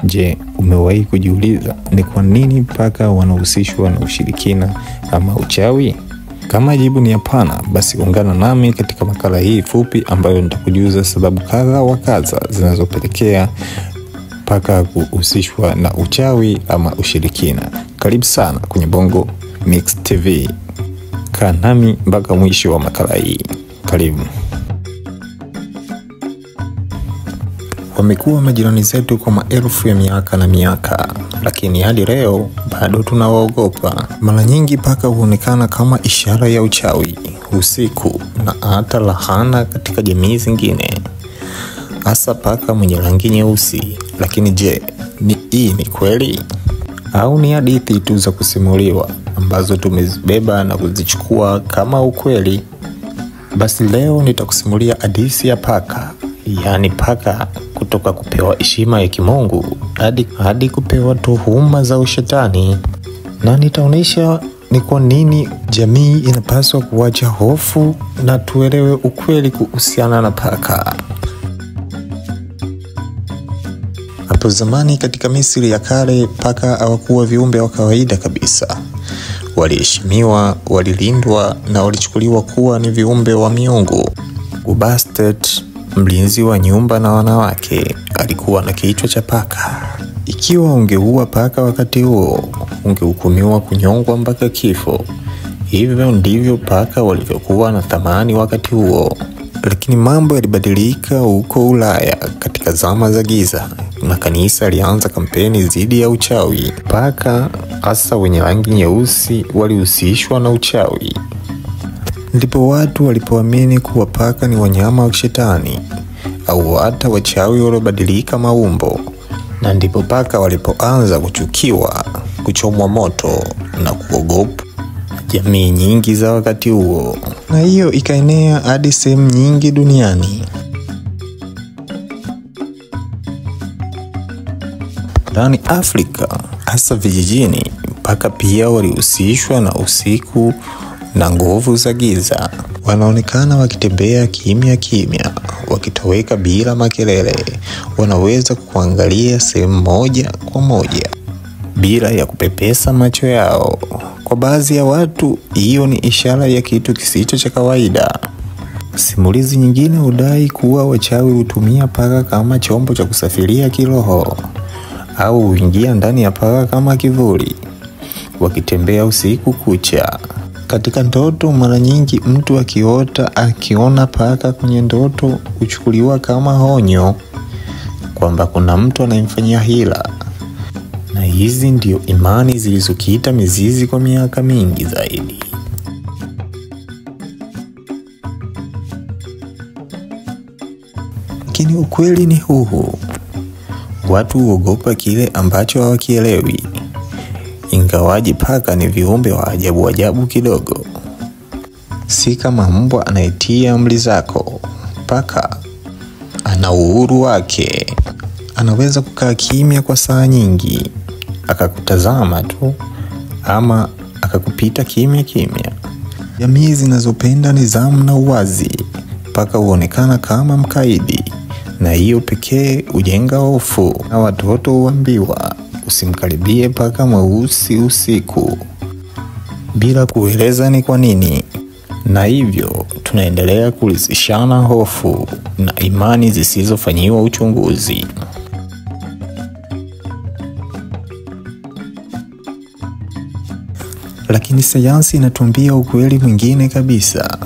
Je, umewahi kujiuliza ni kwa nini paka wanahusishwa na ushirikina ama uchawi? Kama jibu ni hapana, basi ungana nami katika makala hii fupi ambayo nitakujuza sababu kadha wa kadha zinazopelekea paka kuhusishwa na uchawi ama ushirikina. Karibu sana kwenye Bongo Mix TV. Kaa nami mpaka mwisho wa makala hii. Karibu. Wamekuwa majirani zetu kwa maelfu ya miaka na miaka, lakini hadi leo bado tunawaogopa. Mara nyingi paka huonekana kama ishara ya uchawi, usiku na hata lahana katika jamii zingine, hasa paka mwenye rangi nyeusi. Lakini je, hii ni kweli au ni hadithi tu za kusimuliwa ambazo tumezibeba na kuzichukua kama ukweli? Basi leo nitakusimulia hadithi ya paka, yaani paka kutoka kupewa heshima ya kimungu hadi kupewa tuhuma za ushetani, na nitaonesha ni kwa nini jamii inapaswa kuacha hofu na tuelewe ukweli kuhusiana na paka. Hapo zamani katika Misri ya kale, paka hawakuwa viumbe wa kawaida kabisa. Waliheshimiwa, walilindwa na walichukuliwa kuwa ni viumbe wa miungu. Bastet, mlinzi wa nyumba na wanawake, alikuwa na kichwa cha paka. Ikiwa ungeua paka wakati huo, ungehukumiwa kunyongwa mpaka kifo. Hivyo ndivyo paka walivyokuwa na thamani wakati huo. Lakini mambo yalibadilika huko Ulaya katika zama za giza, na kanisa lilianza kampeni dhidi ya uchawi. Paka hasa wenye rangi nyeusi walihusishwa na uchawi. Ndipo watu walipoamini kuwa paka ni wanyama wa shetani au hata wachawi waliobadilika maumbo, na ndipo paka walipoanza kuchukiwa, kuchomwa moto na kuogopa jamii nyingi za wakati huo, na hiyo ikaenea hadi sehemu nyingi duniani. Ndani Afrika, hasa vijijini, paka pia walihusishwa na usiku na nguvu za giza. Wanaonekana wakitembea kimya kimya, wakitoweka bila makelele. Wanaweza kuangalia sehemu moja kwa moja bila ya kupepesa macho yao. Kwa baadhi ya watu, hiyo ni ishara ya kitu kisicho cha kawaida. Simulizi nyingine hudai kuwa wachawi hutumia paka kama chombo cha kusafiria kiroho, au huingia ndani ya paka kama kivuli, wakitembea usiku kucha. Katika ndoto, mara nyingi mtu akiota akiona paka kwenye ndoto huchukuliwa kama onyo kwamba kuna mtu anayemfanyia hila. Na hizi ndio imani zilizokita mizizi kwa miaka mingi zaidi. Lakini ukweli ni huu: watu huogopa kile ambacho hawakielewi. Ingawaji paka ni viumbe wa ajabu ajabu kidogo, si kama mbwa anayetia amri zako. Paka ana uhuru wake, anaweza kukaa kimya kwa saa nyingi akakutazama tu ama akakupita kimya kimya. Jamii zinazopenda nidhamu na uwazi, paka huonekana kama mkaidi, na hiyo pekee hujenga hofu. Na watoto huambiwa usimkaribie paka mweusi usiku, bila kueleza ni kwa nini. Na hivyo tunaendelea kulizishana hofu na imani zisizofanyiwa uchunguzi. Lakini sayansi inatuambia ukweli mwingine kabisa,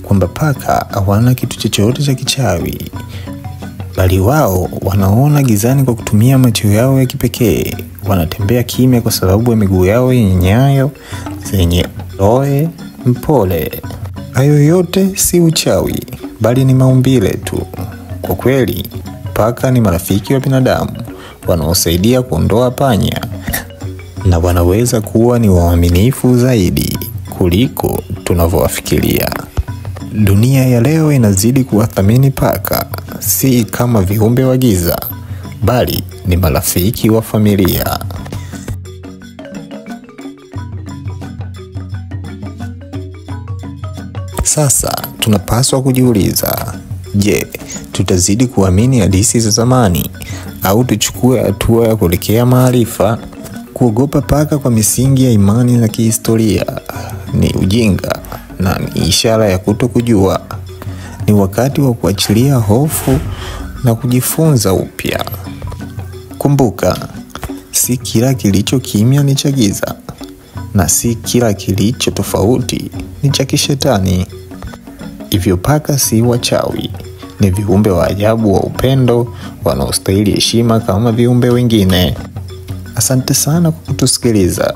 kwamba paka hawana kitu chochote cha kichawi, bali wao wanaona gizani kwa kutumia macho yao ya kipekee. Wanatembea kimya kwa sababu ya miguu yao yenye nyayo zenye roe mpole. Hayo yote si uchawi, bali ni maumbile tu. Kwa kweli, paka ni marafiki wa binadamu wanaosaidia kuondoa panya, na wanaweza kuwa ni waaminifu zaidi kuliko tunavyowafikiria. Dunia ya leo inazidi kuwathamini paka, si kama viumbe wa giza, bali ni marafiki wa familia. Sasa tunapaswa kujiuliza, Je, tutazidi kuamini hadithi za zamani au tuchukue hatua ya kuelekea maarifa? Kuogopa paka kwa misingi ya imani na kihistoria ni ujinga na ni ishara ya kutokujua. Ni wakati wa kuachilia hofu na kujifunza upya. Kumbuka, si kila kilicho kimya ni cha giza, na si kila kilicho tofauti ni cha kishetani. Hivyo paka si wachawi, ni viumbe wa ajabu wa upendo wanaostahili heshima kama viumbe wengine. Asante sana kwa kutusikiliza.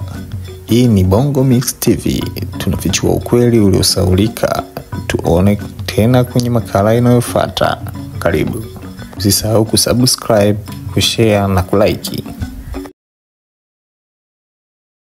Hii ni Bongo Mix TV, tunafichua ukweli uliosahaulika. Tuone tena kwenye makala inayofuata. Karibu. Usisahau kusubscribe, kushare na kulike.